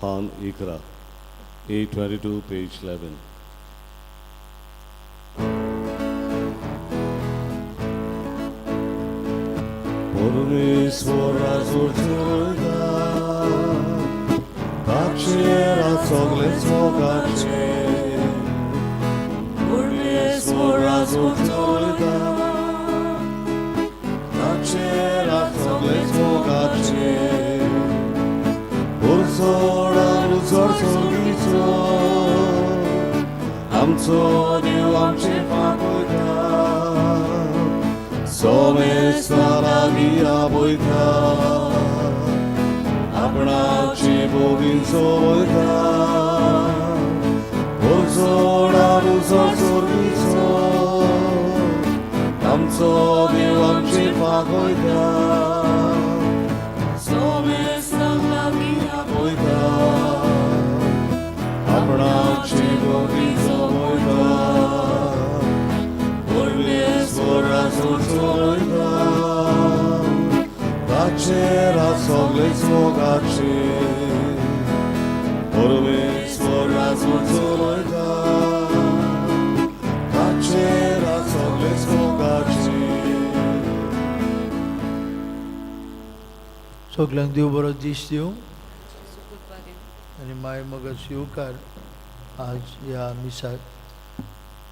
पान 11, 822, page 11. परमेश्वरा जोडता ताचेर सगळें मोगाचें परमेश्वरा जोडता ताचेर सगळें मोगाचें उरसोडा उजोड सोगीचो आमचो देव आमचे पापयता सोमेस्ता लागीं आपयता आपणाची बोगीन सोयता उरसोडा उजोड सोगीचो आमचो देव आमचे पापयता सोमेस्ता लागीं आपयता आपणाची बोगीन सोयता परमेश्वरा सोयता ताचेर सगळें मोगाचें परमेश्वरा सोयता ताचेर सगळें मोगाचें. सगल्यांक देव बरो दीस दिवं आनी माय मगज येवकार आज ह्या मिसाक.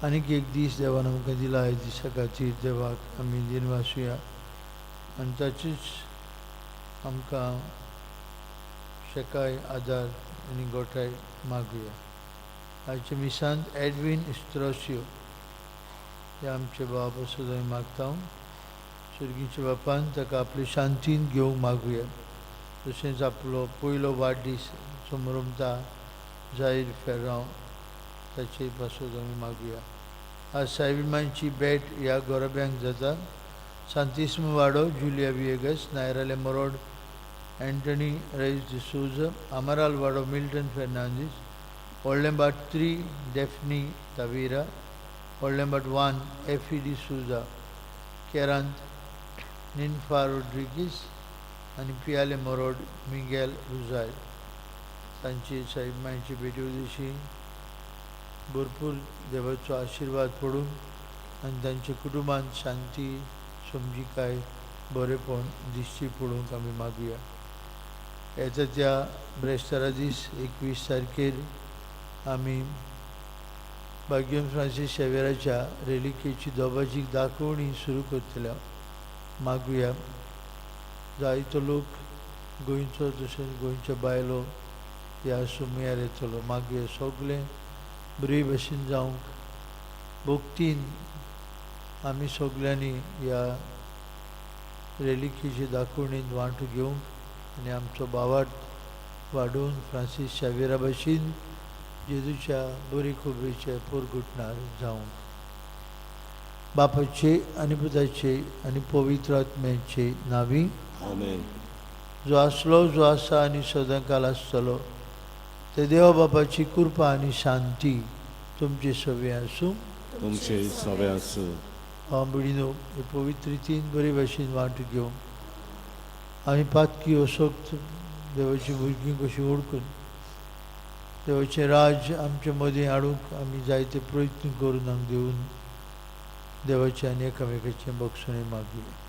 आनीक एक दीस देवान आमकां दिला, ह्या दिसा खातीर देवाक आमी दिनवासुया आनी ताचीच आमकां शेकाय आदार आनी गोठाय मागुया. आयच्या मिसांत एडवीन इस्त्रोसियो हे आमचे बाब असो आमी मागता. सर्गीच्या बापान ताका आपले शांतीन घेवंक मागुया. तशेंच आपलो पयलो वाडदीस समरमता जाहीर फेर्रांव ताचे पासत आमी मागुया. आज सायबीमांची भेट ह्या गोरब्यांक जाता. सांतिस्म वाडो जुलिया विएगस, नायराले मरोड अँटनी रईस डिसोजा, अमराल वाडो Milton Fernandes, व्हडलेंबाट 3 Daphne Tavera, व्हडलेंबाट 1 एफी D'Souza, केरांत निन्फा Rodrigues आनी पियाले मरोड मिगेल रुजाय. तांची साईबाबांची भेटी उदेशी भरपूर देवाचो आशिर्वाद पडून आनी तांच्या कुटुंबांत शांती समजिकाय बरेपण दिश्टी पडूंक आमी मागुया. येता त्या ब्रेस्तारा दीस 21 तारखेर आमी बाग्यम फ्रांसीस शेवेराच्या रेलिकेची दोबाजीक दाखोवणी सुरू करतले. मागुया जायतो लोक गोंयचो तशेंच गोंयच्यो बायलो ह्या सुमयार येतलो. मागुया सगळें बरे भशेन जावंक भक्तीन आमी सगल्यांनी ह्या रेलिकेचे दाखोवणेंत वांटो घेवंक आनी आमचो भावार्थ वाडोवन फ्रांसीस शावेरा भशेन जेजूच्या बरी खबरेचे पोरगुटणार जावंक. बापाचे आनी पुताचे आनी पवित्र आत्म्याचे नांवी. आमेन. जो आसलो, जो आसा आनी सदांकाल आसतलो ते देवा बापाची कृपा आनी शांती तुमचे सवे आसूं. तुमचे सवे आसूं. हांव भयणीनो हे पवित्र रितीन बरे भशेन वांटो घेवंक आमी पातकी असक्त देवाची भुरगीं कशीं वळखून देवाचें राज्य आमचे मदीं हाडूंक आमी जायते प्रयत्न करून हांगा देवन देवाचें आनी एकामेकाचें बक्षणें मागुया.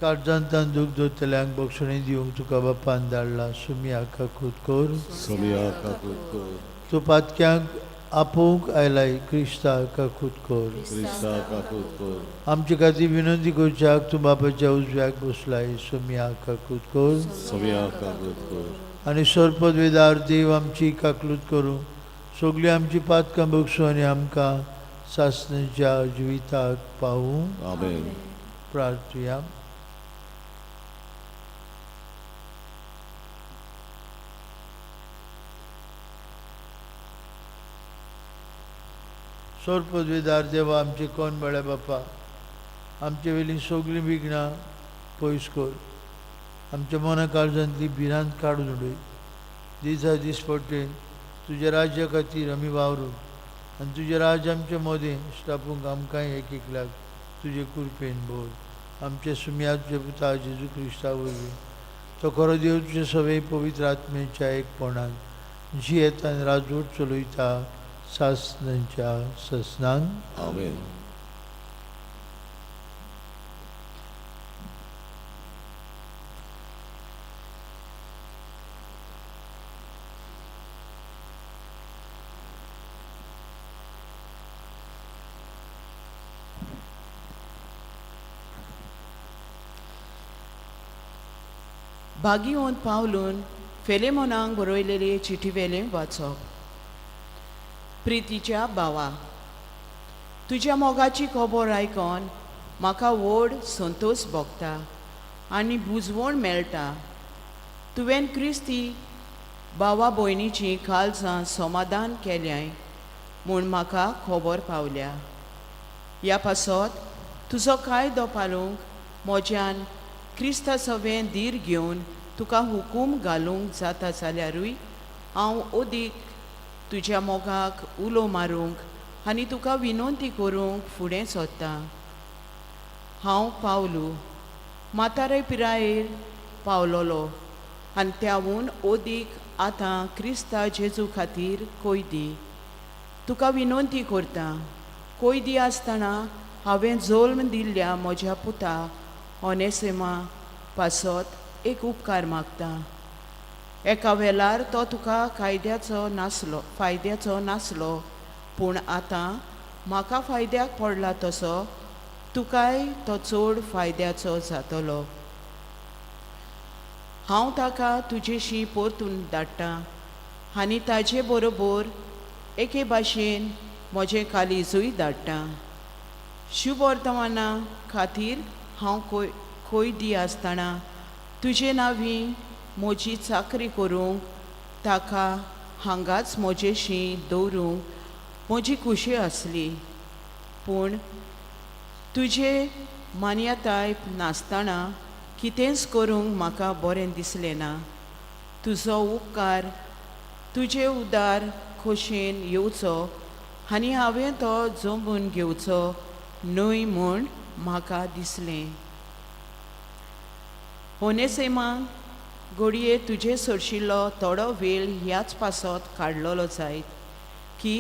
काळजांतान दूख दवरतल्यांक बक्षणें दिवंक तुका बापान धाडला. सुमया काकूत कर. सोमया काकूत कर. तूं पातक्यांक आपोवंक आयलाय क्रिस्ता काकूत कर. क्रिस्ता काकूत कर. आमचे खातीर विनंती करच्याक तूं बापाच्या उजव्याक बसलाय. सोमया काकूत कर. सोमया काकूत कर. आनी सरपदवेदार देव आमची काकलूत करूं, सगळीं आमची पातकां बक्षूं आनी आमकां सासणाच्या जिविताक पावूं. आमेन. प्रार्थुया. सोरपदवेदार देवा आमचे कोण म्हळ्या बापा आमचे वेलीं सगळीं विघ्नां पयस कर, आमच्या मना काळजांतली भिरांत काडून उडय. दिसा दिसपट्टे तुज्या राज्या खातीर आमी वावरूं आनी तुजें राज्य आमचे मदें स्थापूंक आमकांय एक एकल्याक तुजे कृपेन बोल आमचे सुम्या तुज्या पुता जेजू क्रिस्ता वरवीं तो खरो देव तुजे सगळे पवित्र आत्मेच्या एकपणान जियेत आनी राजवट चलयता सासनाच्या ससनान. आमेन. भागिवंत पावलून फेलेमोनाक बरयलेले चिठीवेलें वाचप. प्रितीच्या भावा, तुज्या मोगाची खबर आयकोन म्हाका व्हड संतोश भोगता आनी बुजवण मेळटा. तुवें क्रिस्ती भावा भयणीचीं काळजां समाधान केल्याय म्हूण म्हाका खबर पावल्या. ह्या पासत तुजो कायदो पाळूंक म्हज्यान क्रिस्ता सवें धीर घेवन तुका हुकूम घालूंक जाता जाल्यारूय हांव अदीक तुज्या मोगाक उलो मारूंक आनी तुका विनंती करूंक फुडें सोदतां. हांव पावलू म्हातारे पिरायेर पावलोलो आनी त्यावून अदीक आतां क्रिस्ता जेजू खातीर कोयदी तुका विनंती करता. कोयदी आसतना हांवें जल्म दिल्ल्या म्हज्या पुता ओनेसेमा पासत एक उपकार मागता. एका वेळार तो तुका कायद्याचो नासलो, फायद्याचो नासलो, पूण आतां म्हाका फायद्याक पडला तसो तुकाय तो चड फायद्याचो जातलो. हांव ताका तुजेशी परतून धाडटा आनी ताजे बरोबर एके भाशेन म्हजें कालिजूय धाडटा. शुभवर्तमाना खातीर हांव कोयदी आसतना तुजे नांवी म्हजी चाकरी करूंक ताका हांगाच म्हजेशी दवरूंक म्हजी खुशी आसली, पूण तुजे मान्यताय नासतना कितेंच करूंक म्हाका बरें दिसलें ना. तुजो उपकार तुजे उदार खोशेन येवचो आनी हांवें तो जमून घेवचो न्हय म्हूण म्हाका दिसलें. ओनेसेमा घडये तुजे सरशिल्लो थोडो वेळ ह्याच पासत काडलेलो जायत की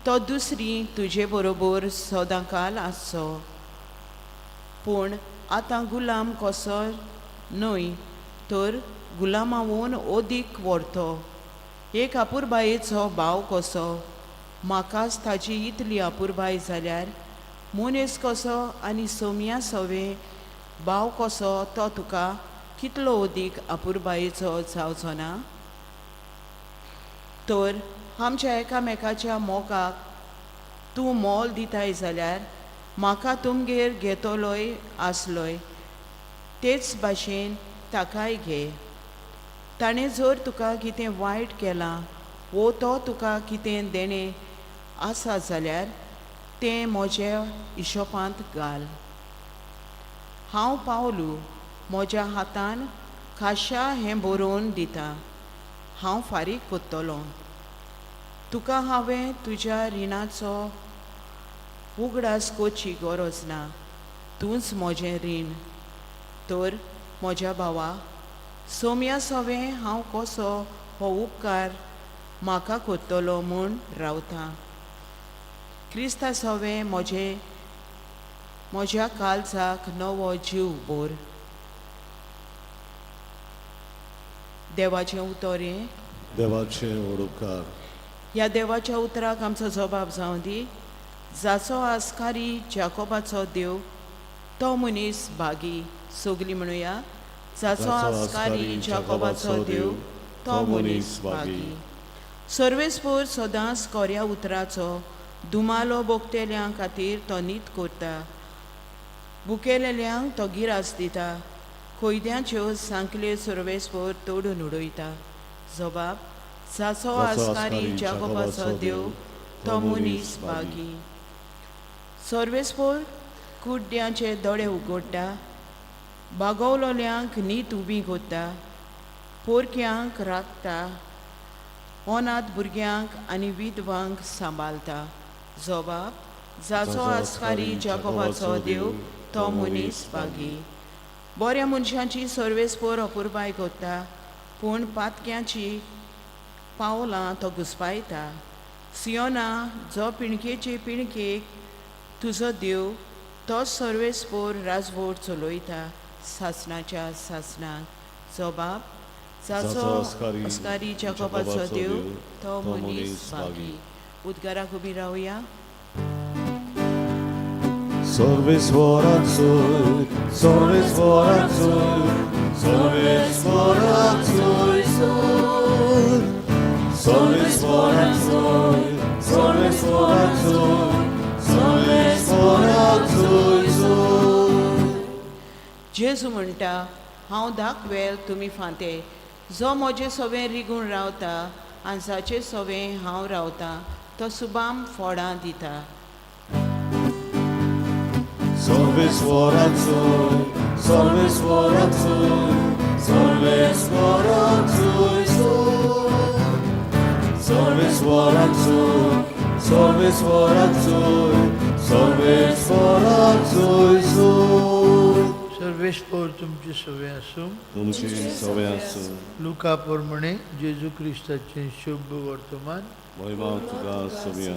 तो दुसरी तुजे बरोबर सदांकाल आसचो, पूण आतां गुलाम कसो न्हय तर गुलामावून अदीक व्हरतो एक अपुरबायेचो भाव कसो. म्हाकाच ताजी इतली अपुरबाय जाल्यार मनीस कसो आनी सोम्या सवे भाव कसो तो तुका कितलो अदीक अपुरबायेचो जावचो ना. तर आमच्या एकामेकाच्या मोगाक तूं मोल दिताय जाल्यार म्हाका तुमगेर घेतलोय आसलोय तेच भाशेन ताकाय घे. ताणें जर तुका कितें वायट केलां वो तो तुका कितें देणें आसा जाल्यार तें म्हज्या हिशोबांत घाल. हांव पावलू म्हज्या हातान खाशा हें बरोवन दिता. हांव फारीक कोत्तलो. तुका हांवें तुज्या रिणाचो उगडास करची गरज ना, तूंच म्हजें रीण. तर म्हज्या भावा, सोम्या सवें हांव कसो हो उपकार म्हाका कोत्तलो म्हूण रावता. क्रिस्ता सवें म्हजें म्हज्या काळजाक नवो जीव बोर. देवाचें उतर हें. देवाचे व्हड उपकार. ह्या देवाच्या उतराक आमचो जबाब जावं दी. जाचो आस्कारी जाकोबाचो देव तो मनीस भागी. सगलीं म्हणुया, जाचो आस्कारी जाकोबाचो देव तो मनीस भागी. सर्वेस्पोर सदांच कोऱ्या उतराचो दुमालो भोगतेल्यां खातीर तो नीत करता. बुकेलेल्यांक तो गिरास दिता. कोयद्यांच्यो सांकल्यो सर्वेस्पोर तोडून उडयता. जबाब, जाचो आस्कारी जाकोबाचो देव तो मनीस भागी. सर्वेस्पोर कुड्ड्यांचे दोळे उगडटा, बागवलोल्यांक नीत उबी कोत्ता, पोरक्यांक राखता, अनाथ भुरग्यांक आनी विधवांक सांबाळटा. जबाब, जाचो आस्कारी जाकोबाचो देव तो मनीस भागी. बऱ्या मनशांची सर्वेस्पोर अपुरबाय करता, पूण पातक्यांची पावलां तो घुसपायता. सियोना, जो पिणकेचे पिणकेक तुजो देव, तो सर्वेस्पोर राजवट चलयता सासणाच्या सासणाक. जो बाप जाचो अस्कारी जाकोबाचो देव तो मनीस भागी. उद्गाराक उबी रावया. सर्वेस्वराचोय, सर्वेस्वराचोय, सर्वेस्वराचोय सोय. सर्वेस्वराचोय, सर्वेस्वराचोय, सर्वेस्वराचोय सोय. जेजू म्हणटा, हांव दाखवेल तुमी फांते, जो म्हजे सवें रिगून रावता आनी जाचे सवें हांव रावता तो सुबाम फोडां दिता. सर्वेस्वराचोय, सर्वेस्वराचोय, सर्वेस्वराचोय सोय. सर्वेस्वराचोय, सर्वेस्वराचोय, सर्वेस्वराचोय सोय. सर्वेस्पोर तुमचे सवे आसूं. तुमची सवे आसूं. लुका प्रमाणे जेजू क्रिस्ताचें शुभ वर्तमान. महिमा तुका सोम्या.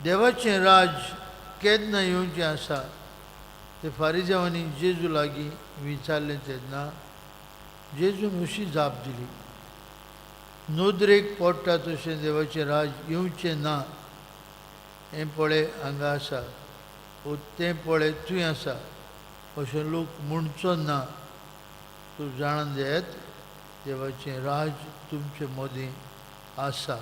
देवाचें राज केन्ना येवचें आसा तें फारिजांवांनी जेजू लागीं विचारलें तेन्ना जेजून अशी जाप दिली, नदरेक पडटा तशें देवाचें राज येवचें ना. हें पळय हांगा आसा वो तें पळय थंय आसा अशें लोक म्हणचो ना. तूं जाणान जायत देवाचें राज तुमचे मदीं आसा.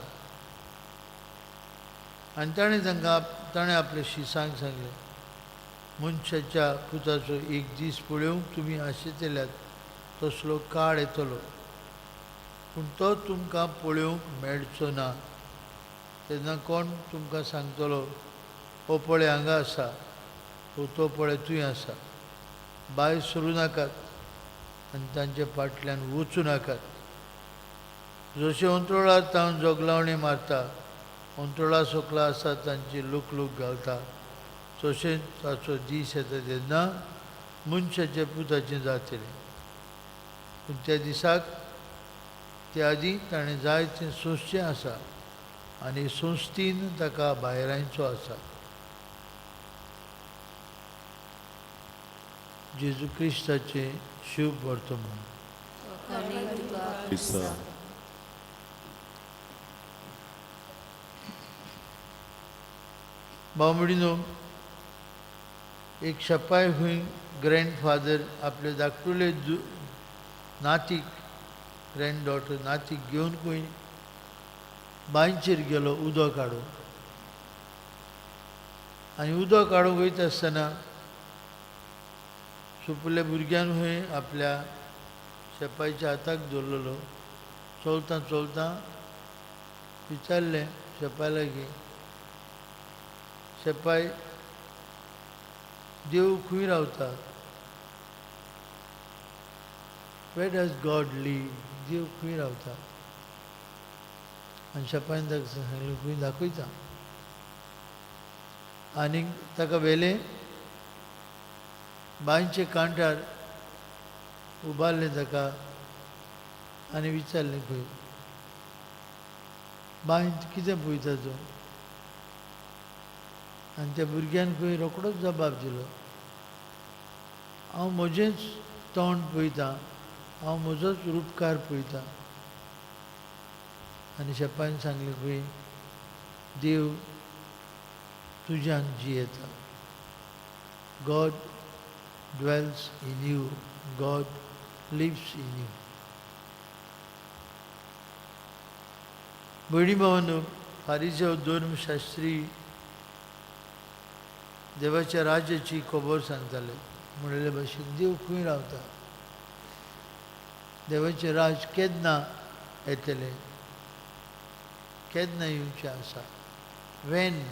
आनी ताणें तांकां ताणें आपल्या शिसांक सांगलें, मनशाच्या पुताचो एक दीस पळोवंक तुमी आशेतल्यात तसलो काळ येतलो, पूण तो तुमकां पळोवंक मेळचो ना. तेन्ना कोण तुमकां सांगतलो, हो पळय हांगा आसा वो तो पळय थंय आसा. भायर सरूं नाकात आनी तांच्या फाटल्यान वचूं नाकात. जशें अंतोळार तावन जोगलावणी मारता, अंतोळा सोकला आसा तांची लुकलूक घालता, तशेंच ताचो दीस येता तेन्ना मनशाच्या पुताचें जातलें. पूण त्या दिसाक त्या आदीं ताणें जायतें सोंसचें आसा आनी संस्थीन ताका भायरांचो आसा. जेजू क्रिस्ताचें शुभ वर्तमान. क्रिस्ता. बावडिनो, एक शपाय हुंय ग्रँडफादर आपले धाकटुले नातीक, ग्रँड डॉटर नातीक घेवन खंय बांयचेर गेलो उदक हाडूंक. आनी उदक हाडूंक वयता आसतना सुपुल्ल्या भुरग्यान खंय आपल्या शेपायच्या हाताक दवरलेलो. चलता चलता विचारलें शेपाय लागीं, शेपाय देव खंय रावता? Where does God live? देव खंय रावता? आनी शेपायन ताका सांगलें, खंय दाखयता. आनीक ताका व्हेलें बांयचे कांठार उबारलें ताका आनी विचारलें, खंय बांयत कितें पळयता तूं? आनी त्या भुरग्यान खंय रोखडोच जबाब दिलो, हांव म्हजेंच तोंड पळयतां, हांव म्हजोच रुपकार पळयतां. आनी शेपायन सांगलें खंय देव तुज्यान जियेता. God dwells in you, God lives in you. भयणी भावांनो, फारिजेव धर्मशास्त्री देवाच्या राज्याची खबर सांगताले. म्हणिल्ले भाशेन देव खंय रावता, देवाचें राज केन्ना येतलें, केन्ना येवचें आसा, वेन,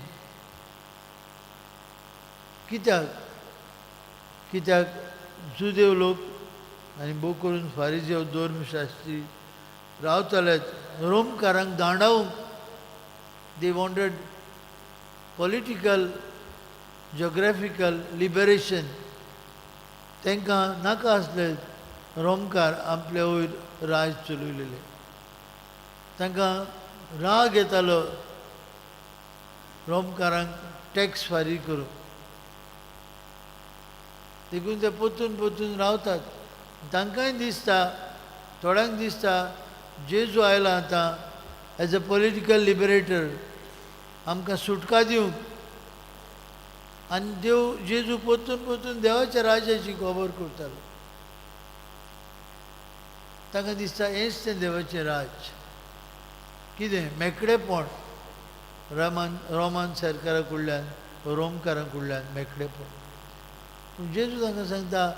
कित्याक कित्याक जुदेव लोक आनी भोव करून फारिजेव धर्मशास्त्री रावताले रोमकारांक दांडावंक. They wanted political geographical liberation तांकां नाका आसलें. रोमकार आपले वयर राज चलयलेले, तांकां राग येतालो रोमकारांक टॅक्स फारीक करूंक, देखून ते परतून परतून रावतात. तांकांय दिसता, थोड्यांक दिसता जेजू आयला आतां एज अ पॉलिटिकल लिबरेटर आमकां सुटका दिवंक, आनी देव जेजू परतून परतून देवाच्या राज्याची खबर करतालो. तांकां दिसता हेंच तें देवाचें राज्य. कितें मेकळेपण, रोमान सरकारा कडल्यान, रोमकारां कडल्यान मेकळेपण. पूण जेजू तांकां सांगता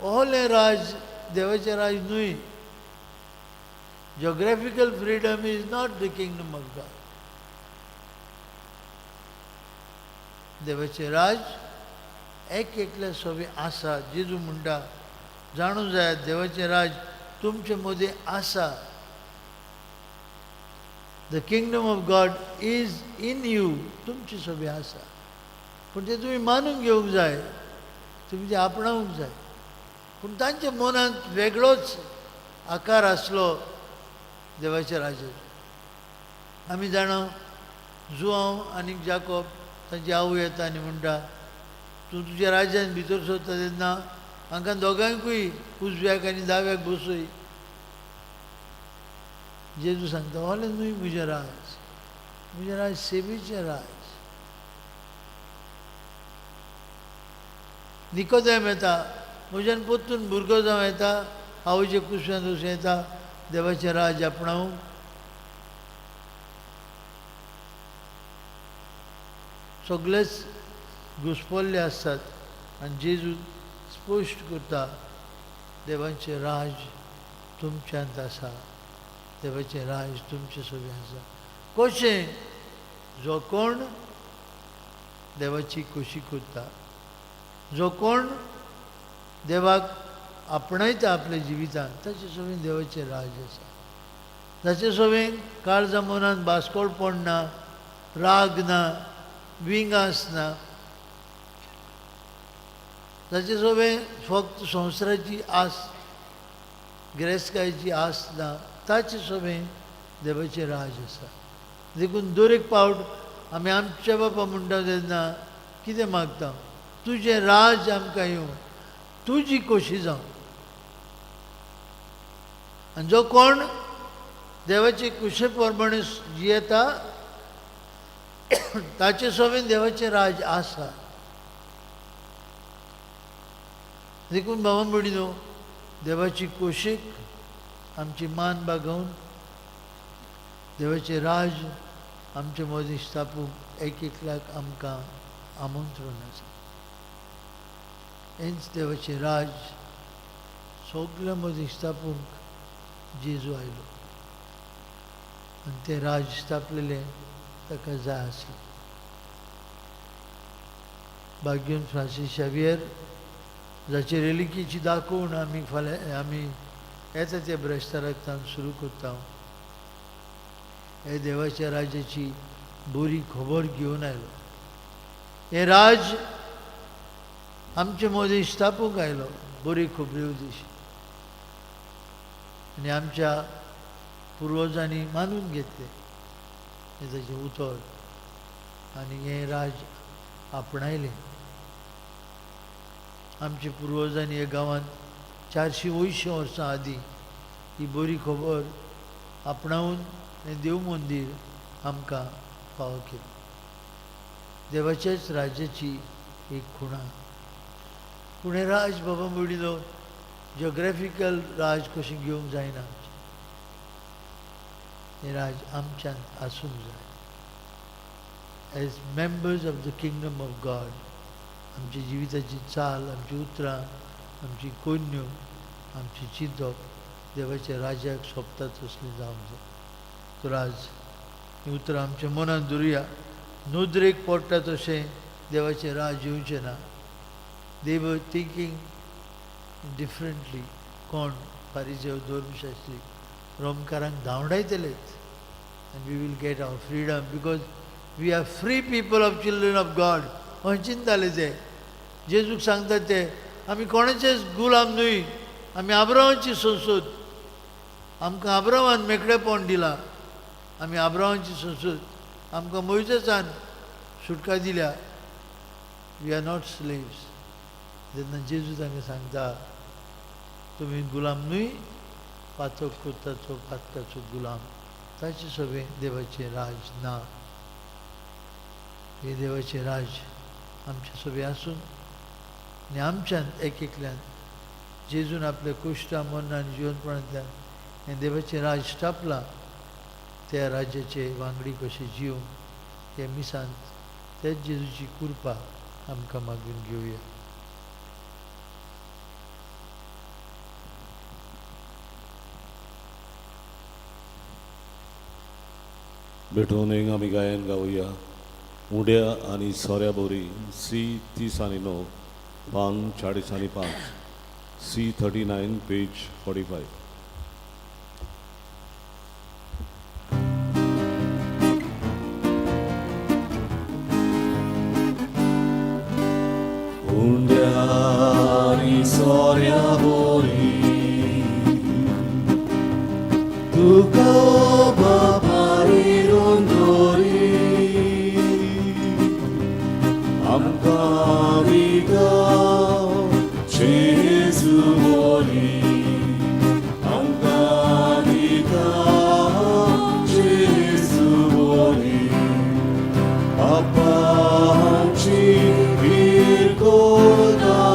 ओलें राज देवाचें राज न्हय. Geographical freedom is not the kingdom of God. देवाचें राज एक एकल्या सोबी आसा. जेजू म्हणटा जाणू जाय देवाचें राज तुमचे मदीं आसा. The kingdom of God is in you, तुमचे सोबी आसा. पूण तें तुमी मानून घेवंक जाय, तुमी तें आपणावंक जाय. पूण तांच्या मनांत वेगळोच आकार आसलो देवाच्या राज्याचो. आमी जाणा जुआंव आनी जाकोब तांची आवय येता आनी म्हणटा तूं तुज्या राज्यान भितर सरता तेन्ना हांकां दोगांकूय उजव्याक आनी दाव्याक बसय. जेजू सांगता ओलें न्हय म्हजें राज, म्हजें राज सेवेचें राज. निकोदेम येता, म्हज्यान परतून भुरगो जावं येता, आवयच्या कुसव्यांत वचूं येता देवाचें राज आपणावंक. सगळेच घुसपल्ले आसतात आनी जेजू स्पश्ट करता देवाचें राज तुमच्यांत आसा, देवाचें राज तुमचे सोबी आसा. कशें? जो कोण देवाची खोशी करता, जो कोण देवाक आपणायता आपल्या जिवितांत, ताचे सोबीन देवाचें राज आसा. ताचे सोबीन काळजा मनांत बास्कोळपण ना, राग ना, विंगास ना. ताचे सोबें फक्त संवसाराची आस, गिरेस्तकायेची आस ना, ताचे सोबें देवाचें राज आसा. देखून दर एक पावट आमी आमच्या बापा म्हणटा तेन्ना कितें मागता? तुजें राज आमकां येवं, तुजी खोशी जावं. आनी जो कोण देवाचे खुशे प्रमाणे जियेता ताचे सोबेन देवाचें राज आसा. देखून भावा भयणीनो देवाची खोशेक आमची मान बागोवन देवाचें राज आमचे मदीं स्थापूंक एक एकल्याक आमकां आमंत्रण आसा. हेंच देवाचें राज सगल्या मदीं स्थापूंक जेजू आयलो आनी तें राज स्थापलेलें ताका जाय आसलें. भाग्योन फ्रांसीस शावियर जाचे रेलिकीची दाखोवन आमी फाल्यां आमी येता त्या ब्रेस्ताराक तान सुरू करता, हे देवाच्या राज्याची बरी खबर घेवन आयलो. हें राज आमचे मदीं स्थापूंक आयलो बरी खबरी उद्देशी, आनी आमच्या पुर्वजांनी मानून घेतलें हें ताचें उतर आनी हें राज आपणायलें. आमच्या पुर्वजांनी ह्या गांवांत 480 वर्सां आदीं ही बरी खबर आपणावन हें देव मंदीर आमकां फावो केलें. देवाच्याच राज्याची एक खुणा. पूण हें राज बाबा भयणीनो जोग्राफिकल राज कशें घेवंक जायना, हें राज आमच्यांत आसूंक जाय. As members of the kingdom of God आमच्या जिविताची चाल, आमची उतरां, आमची कोन्यो, आमची चिंतप देवाच्या राज्याक सोबता तसलें जावंक जाय. तर आज हीं उतरां आमच्या मनांत धरुया. नदरेक पडटा तशें देवाचें राज येवचें ना. They were thinking differently. कोण? फारिजेव, धर्मशास्त्री रोमकारांक धांवडायतलेच and we will get our freedom because We are free people of children of God अशें चिंतताले ते. जेजूक सांगतात ते, आमी कोणाचेच गुलाम न्हय, आमी आब्रांवाची संसद, आमकां आब्रांवान मेकळेपण दिलां, आमी आब्रांवाची संसद, आमकां मोयजेसान सुटका दिल्या. We are not slaves. जेन्ना जेजू तांकां सांगता तुमी गुलाम न्हय, पातक करता तो पातकाचो गुलाम, ताचे सगळें देवाचें राज ना. हें देवाचें राज आमचे सगळें आसून आनी आमच्यान एक एकल्यान जेजून आपल्या कुश्टा मरण आनी जिवनपणांतल्यान हें देवाचें राज स्थापलां, त्या राज्याचे वांगडी कशे जिवंक हे मिसांत त्याच जेजूची कृपा आमकां मागून घेवया. भेटून एक आमी गायन गावया उड्या आनी सोऱ्या बोरी सी 30 आनी 9 पान 40 आनी 5 सी 39 पेज 45. उंड्या आनी सोऱ्या बोरी तुका बापारी रोंदोरी आमकां दिता जेजू बोरी, आमकां दिता जेजू बोरी, बापाची इरकोदाना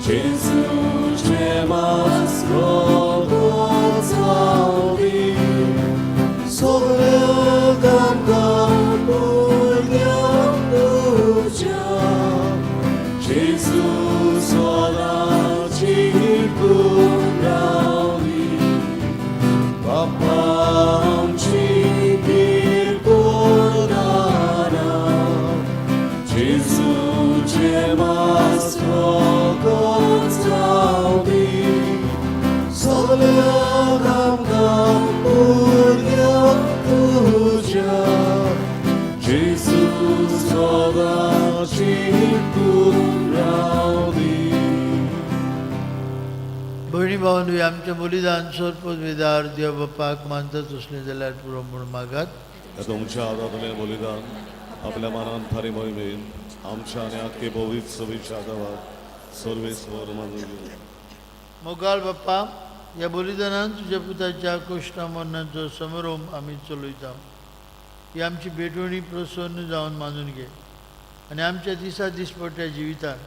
जेजूचें मास रोगोत जावंदी, सगळ्यांक आमकां पुण्याक तुज्या जेजू सदांची रावली, बापा आमची किरकोळ जेजूचें मास रोगोत जावंदी, सगळ्यांक आमकां पुण्याक तुज्या जेजू सदांची रावली. भयणी भावांनो, आमच्या बलिदान सोरपोत वेदार देव बापाक मानता तसलें जाल्यार पुरो म्हूण मागात. तुमच्या हातांतलें बलिदान आपल्या मनान थारी मोहिमेन आमच्या आनी आख्खे पवित्र सभेच्या आदावाक सर्वेस्वर मानून घेवं. मोगाळ बाप्पा, ह्या बलिदानान तुज्या पुताच्या कुश्टा मरणाचो समारोप आमी चलयता. ही आमची भेटवणी प्रसन्न जावन मानून घे आनी आमच्या दिसा दिसपट्ट्या जिवितान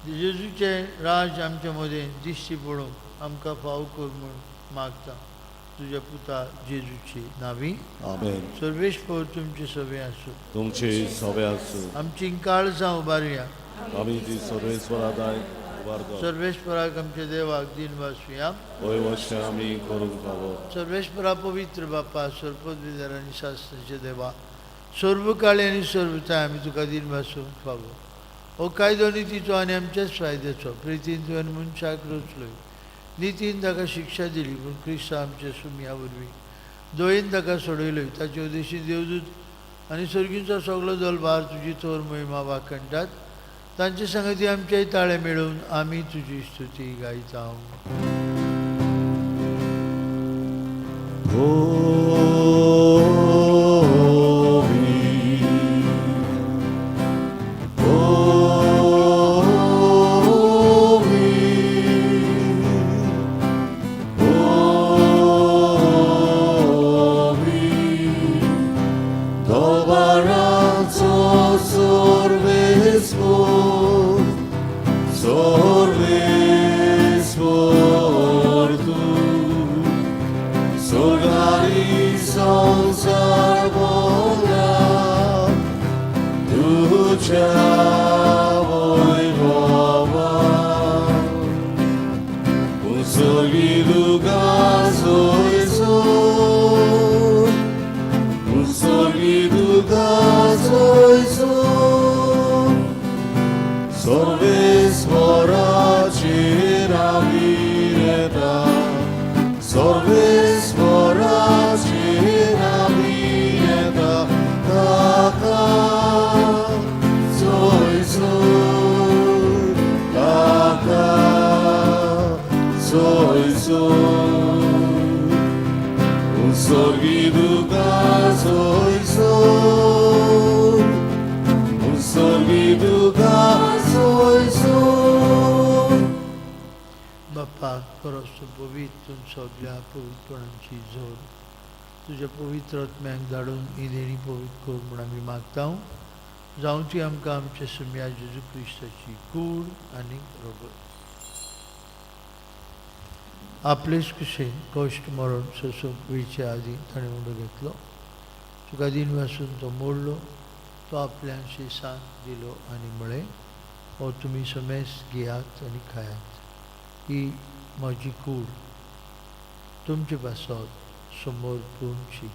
जेजूचें राज आमच्या मदें दिश्टी पडूंक आमकां फाव कर म्हूण मागता तुज्या पुता जेजूची नावी. आमेन. सर्वेस्पर तुमचे सगळें आसूं. तुमचे सवे आसूं. आमची काळजां उबारुया. आमी ती सर्वेस्वरा दाय उबारता. सर्वेस्पराक आमच्या देवाक दिन वासुया. वय वर्षां आमी करूंक फावो. सर्वेस्परा पवित्र बापा, सर्वपदवीधर आनी शास्त्राचे देवा, सर्व काळी आनी सर्वताय आमी तुका दिन वासूंक फावो. हो कायदो नितीचो आनी आमच्याच फायद्याचो. प्रितीन तुवें मनशाक रचलोय, नितीन ताका शिक्षा दिली, पूण क्रिस्तांव आमच्या सुमया वरवीं दोयेन ताका सोडयलोय. ताचे उद्देशी देवदूत आनी सर्गींचो सगलो दलभार तुजी थोर महिमा वाखणटात. तांचे संगती आमचे ताळे मेळोवन आमी तुजी स्तुती गायता. Holy, holy, holy, दबाराचो सर्वेस्पर, सर्वेस्पर तूं. स्वर्गारी संसार भोला तुझ्या वैभवा, उंसर्गी तुका सोयसो, उंसर्गी तुका सोयसो, सर्वेस्वराचेर आविरेता, सर्वेस्वराचेर आविरेता. बाप्पा खरोच तूं पवित्र, तूं सगल्या पवित्रपणाची जोड. तुज्या पवित्र आत्म्याक धाडून ही देणी पवित्र कर म्हूण आमी मागता. जावं ती आमकां आमच्या सुम्या जेजू क्रिस्ताची कूड आनी रगत. आपलेच कुशेन कश्ट मरण सोंसूंक वयचे आदीं ताणें उंडो घेतलो. तुका दिन वासून तो मोडलो, तो आपल्या शिसांक दिलो आनी म्हळें, हो तुमी समेस घेयात आनी खायात, ही म्हजी कूड तुमचे पासत समोर पुणची.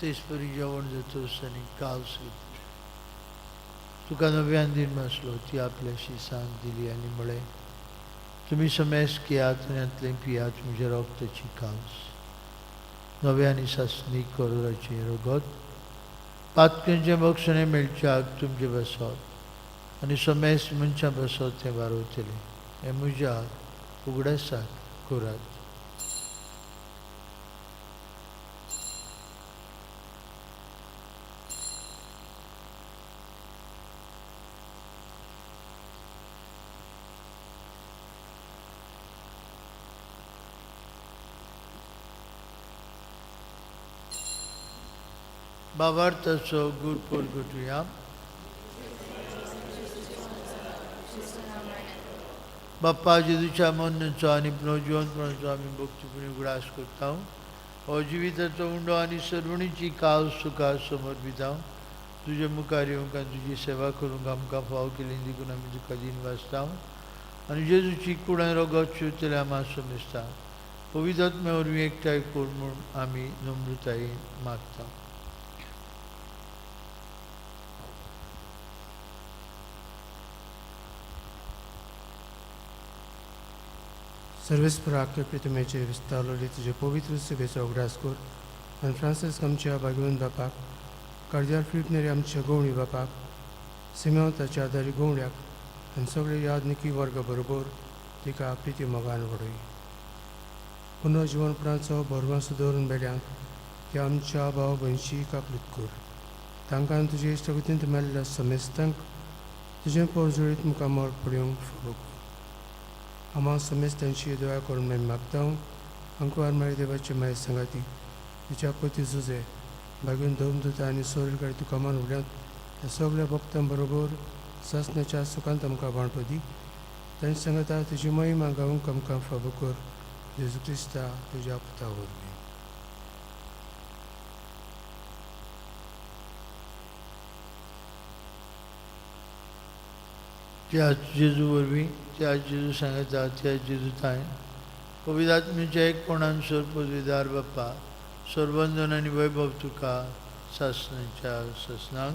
तेच परी जेवण जातच आनी कावस घेतली. तुका नव्यान दिन आसलो, ती आपल्या शिसांक दिली आनी म्हळें, तुमी समेस घेयात आनी हातलें पियात, म्हज्या रगताची कावस, नव्या आनी सासणी करोराचें रगत, पातकेंचें बक्षणें मेळच्याक तुमचे बसत आनी समेस मनशां बसत तें वारवतलें. हें म्हज्या उगडासाक करात. भावार्थाचो गुरपूर गुटुया. बाप्पा जेजूच्या मरणाचो आनी पुनर्जिवंतपणाचो आमी भक्तीपुणी उगडास करता. हो जिविताचो उंडो आनी सर्वणीची काव सुखा समर्पिता. तुजे मुखार येवंक आनी तुजी सेवा करूंक आमकां फाव केली देखून आमी तुका दिन वाचता आनी जेजूची कूड आनी रगत शिवतले आमा समजता. पवित्र आत्म्या वरवीं एकठांय कर म्हूण आमी नम्रतायेन मागता. सर्वेस्पर आपले प्रितमेचे विस्तारलेले तुजे पवित्र सेवेचो उगडास कर आनी फ्रांसीस आमच्या भाग्यवंत बापाक, कार्दिनाल फिलीप नेरी आमच्या गवळी बापाक, सिमेंव ताच्या आदारी गवळ्याक आनी सगळे यादनिकी वर्ग बरोबर तिका प्रिती मोगान वडय. पुनर्जिवनपणाचो भरवंसो दवरून मेल्यांक त्या आमच्या भाव भयणशी कापलीत कर. तांकां तुजे इश्टगतींत मेल्ल्या समेस्तांक तुजें पोरजुळीत मुखामळ पळोवंक फावो कर. आमा समेस्तांची दया करून आमी मागता. अंकुवार मारी देवाचे माये सांगाती तिच्या पती जुजे भागून धर्मदूत आनी सोरगाडी तुका मान उडल्यात त्या सगळ्या भक्तां बरोबर सासण्याच्या सुखांत आमकां वांटो दी. तांच्या सांगाता तुजी महिमा गावंक आमकां फावो कर. जेजू क्रिस्ता तुज्या पुता वरवीं. त्या जेजू वरवीं, त्या जेजू सांगता, त्या जेजू थांय पवित्र आत्म्याच्या एकपणान सर पदवीदार बाप्पा, सर्वंदन आनी वैभव तुका सासणाच्या सासणाक.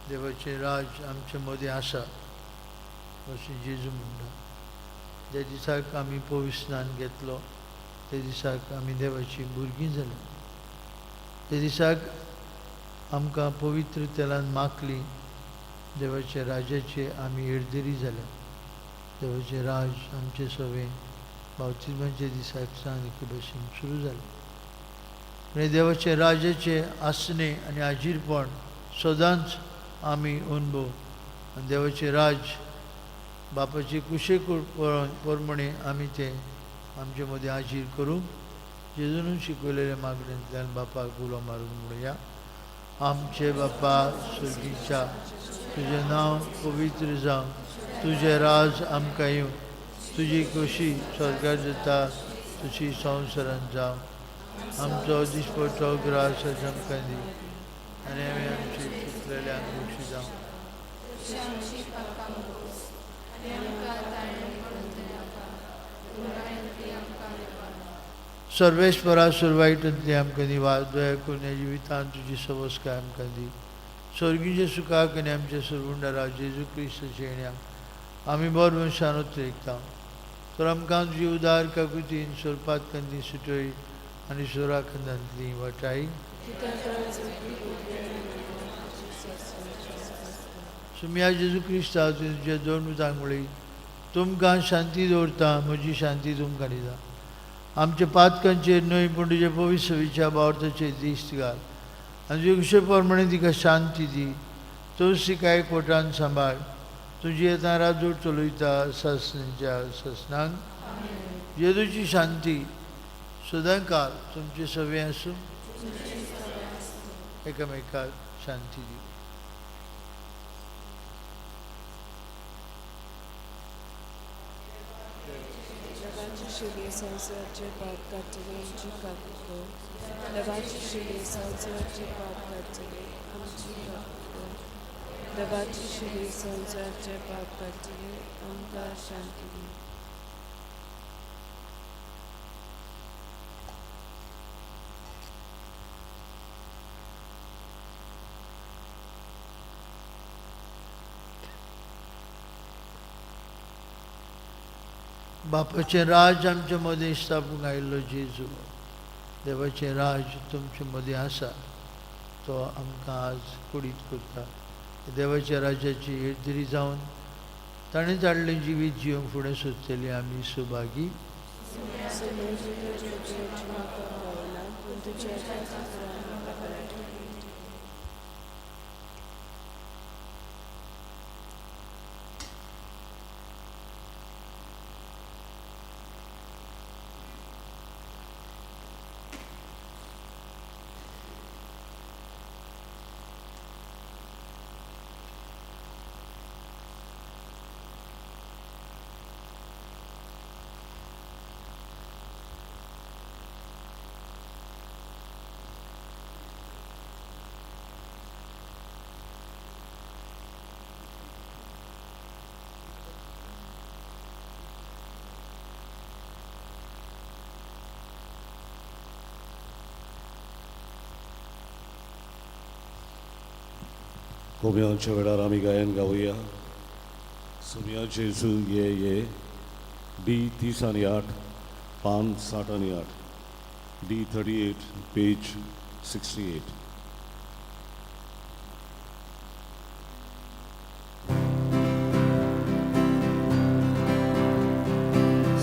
देवाचें राज आमचे मदें आसा अशें जेजू म्हणटा. ज्या दिसाक आमी पवित्र स्नान घेतलो त्या दिसाक आमी देवाचीं भुरगीं जालीं. त्या दिसाक आमकां पवित्र तेलान माखली. देवाच्या राजाचे आमी येरदेरी जाल्या. देवाचें राज आमचे सवें बावतिज्माच्या दिसाक सांग एके भशेन सुरू जालें. आनी देवाच्या राजाचें आसणें आनी आजीरपण सदांच आमी अनुभव आनी देवाचें राज बापाचे कुशे प्रमाणे आमी तें आमचे मदें आजीर करूंक जेजून शिकयलेल्या मागण्यांतल्यान बापाक उलो मारून म्हणुया. आमचे बापा सर्गीच्या, तुजें नांव पवित्र जावं, तुजें राज आमकां येवं, तुजी खोशी स्वर्गार जाता तशी संवसारांत जावं. आमचो दिसपट्टो ग्रास आज आमकां दी आनी आमी आमचे चुकलेल्यांक बक्षी जावं. सर्वेस्परा सुरवायटांतली आमकां निवास दया करून ह्या जिवितांत तुजी सवस्काय आमकां दी. स्वर्गीच्या सुखाक आनी आमच्या सरवंडारा जेजू क्रिस्ताच्या येण्याक आमी बरो मनशान उतरेकता. तर आमकां तुजी उदार काकुतीन सोरपात कंदी सुटय आनी सोरा खंदांतली वाटाय. सुम्या जेजू क्रिस्ता तुजे दोन उदांक तुमकां शांती दवरता, म्हजी शांती तुमकां दिता. आमच्या पातकांचेर न्हय पूण तुजे पवित्र बावर्थाचेर दिश्ट घाल आनी तुजे कुशे प्रमाणे तिका शांती दी. तूं तिका एकवटान सांबाळ. तुजी आतां राजूर चलयता सासणीच्या सासणांक. जेजूची शांती सदांकाळ तुमचे सवे आसूं. एकामेकाक शांती दी. देवाची संवसाराचे पाप काडटले आमची काकूट कर. देवाची शिली संवसाराचे पाप काडटले आमची काकूट कर. देवाची शिली संवसाराचे पाप काडटले आमकां शांती दी. बापाचें राज आमचे मदें स्थापूंक आयिल्लो जेजू, देवाचें राज तुमचे मदें आसा, तो आमकां आज कुडीत करता. देवाच्या राज्याची हेरदिरी जावन ताणें धाडलें जिवीत जिवंक फुडें सोदतली आमी सुभागी. कोम्यांच्या वेळार आमी गायन गावया. सुम्या जेजू ये ये, डी 30 आनी 8, पान 60 आनी 8, डी 38 पेज 68.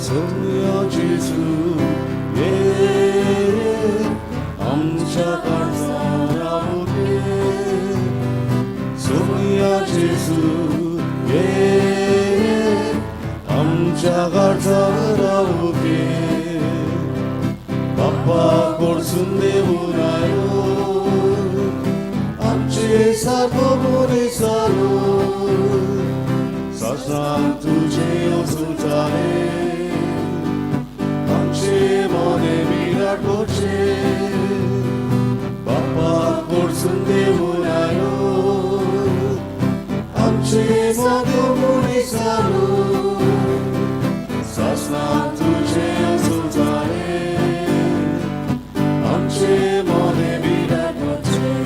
सुम्या जेजू ये आमच्या काळजांत रावूं सोमया जेजू ये आमच्या काळजांत रावूं. बाप्पा कडसून देवून आयो आमचे सारको मनीस जालो. सासणाक तुजें वचूं जालें आमचे मने विराट करचें. बाप्पा कडसून देवून आयो आमचे सारको मनीस जालो. सासणाक तुजें वचूं जालें आमचे मने विराट करचें.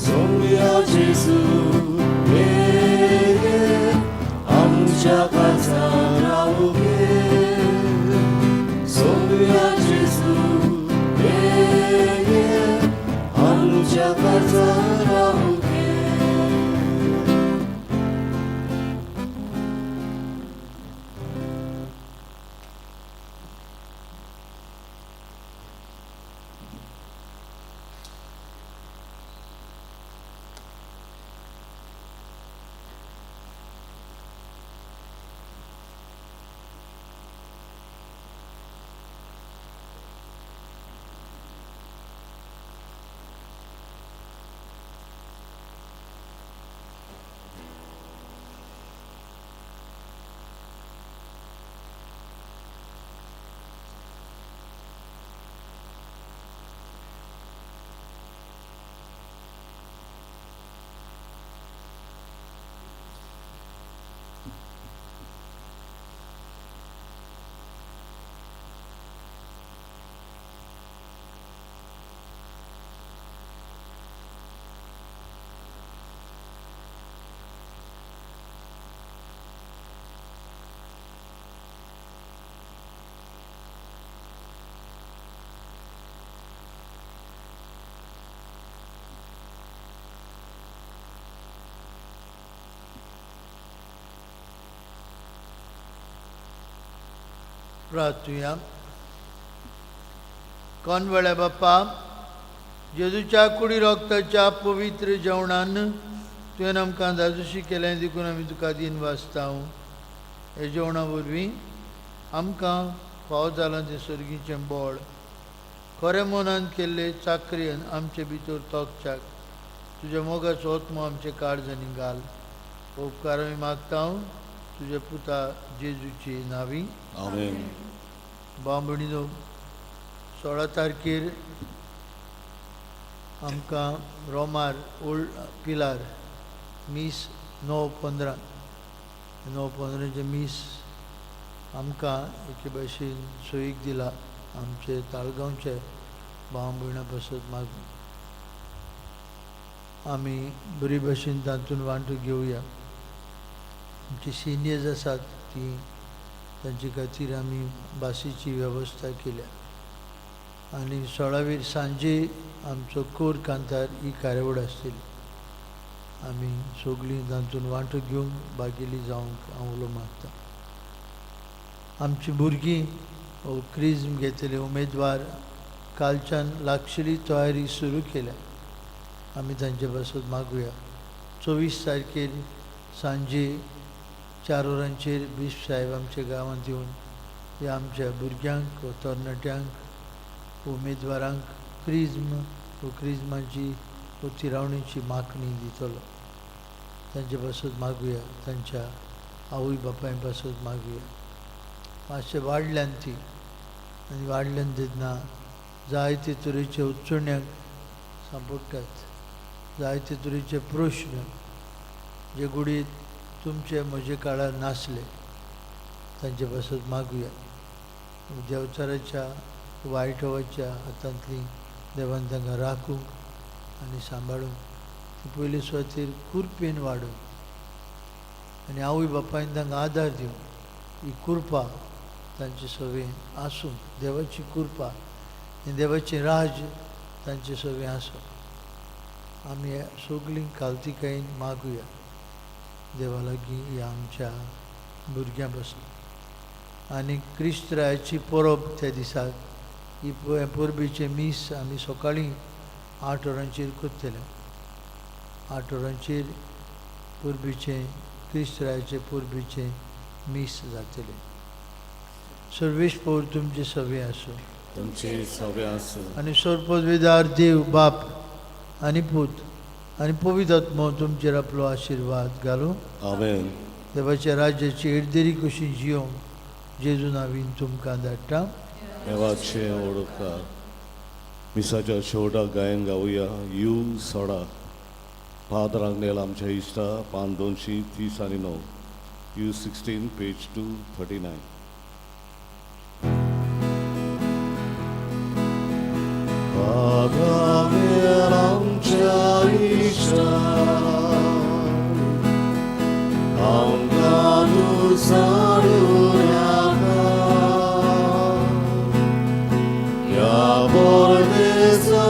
सोमया जेजू ये आमच्या काळजांत रावूं. सोमया जेजू ये आमच्या काळजांत रावूं. प्रार्थुया. कोनवेळ्या बाप्पा, जेजूच्या कुडी रोगताच्या पवित्र जेवणान तुवें आमकां धादोशी केलें देखून आमी तुका दीन वाचता. हे जेवणा वरवीं आमकां फावो जालां तें सर्गीचें बळ खरें मनान केल्ले चाकरेन आमचे भितर तोखच्याक तुज्या मोगाचो आत्मो आमचे काळजांनी घाल. उपकार आमी मागता तुज्या पुता जेजूची नावी. आमेन. भाव भयणीनो, 16 तारखेर आमकां रोमार ओल्ड पिलार मीस 9:15, 9:15चें मीस आमकां एके भाशेन सोयीक दिला आमचे ताळगांवचे भाव भयणां पासत मागून आमी बरी भाशेन तातूंत वांटो घेवया. आमची सिनियर्स आसात ती तांचे खातीर आमी बासीची वेवस्था केल्या. आनी 16वीर सांजे आमचो कोर कांतार ही कार्यावळ आसतली. आमी सगळीं तातूंत वांटो घेवंक भागेली जावंक हांव उलो मारता. आमची भुरगीं क्रिज्म घेतले उमेदवार कालच्यान लागशिली तयारी सुरू केल्या. आमी तांचे पासत मागुया. 24 तारखेर सांजे 4 वरांचेर बिश्प साहेब आमच्या गांवांत येवन ह्या आमच्या भुरग्यांक व तरणाट्यांक उमेदवारांक क्रिज्म व क्रिज्माची व तिरावणीची मागणी दितलो. तांचे पासत मागुया, तांच्या आवय बापाय पासत मागुया. मातशें वाडल्यान ती आनी वाडल्यान तेन्ना जायते तरेचे उच्चण्याक सांपडटात, जायते तरेचे प्रश्न जे गुडीत तुमचे म्हजे काळार नासले तांचे पासत मागुया. देंवचाराच्या वायटवाच्या हातांतली देवान तांकां राखूंक आनी सांबाळूंक ती पयले सुवातेर कुरपेन वाडून आनी आवय बापायन तांकां आदार दिवन ही कृपा तांचे सवें आसूं. देवाची कृपा आनी देवाचें राज तांचे सवें आसूं. आमी सगळीं कालतिकायेन मागुया देवा लागीं ह्या आमच्या भुरग्यां पासून. आनी क्रिस्तरायाची परब त्या दिसाक ही परबेचें मीस आमी सकाळीं 8 वरांचेर करतले. 8 वरांचेर परबेचें क्रिस्तरायाचें परबेचें मीस जातलें. सर्वेस्पोर तुमचे सवे आसूं. तुमचे सवे आसूं. आनी सर्वपदवीदार देव बाप आनी पूत आनी पवित्र आत्मो तुमचेर आपलो आशिर्वाद घालूं. आमेन. देवाच्या राज्याची एडदेरी कशी जियोंक जेजू नावीन तुमकां धाडटा. देवाचे ओळखा मिसाच्या शेवटाक गायन गावया. You 16 फादर आग्नेल आमच्या इश्टा, पान 239, you 16 page 239. Father आग्नेल आमच्या इश्टा, आमकां तूं साडूं नाका ह्या परदेसांत.